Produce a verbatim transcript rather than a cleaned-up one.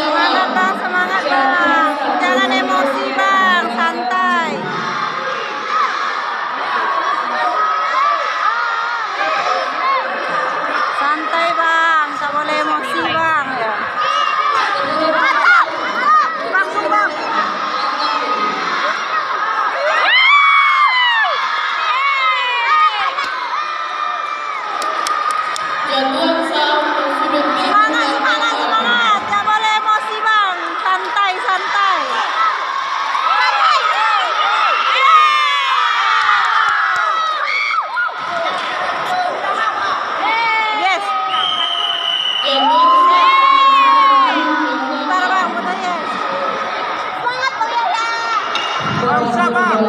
Semangat, Bang, semangat, Bang. Jangan emosi, Bang. Santai. Santai, Bang. Tak boleh emosi, Bang. Ya. Bang, Bang. Semangat, semangat, semangat. Tak boleh emosi, Bang. Santai, santai. Yes. Putar, Bang, putar, yes. Semangat, Bang Yahya. Bang, siap, Bang.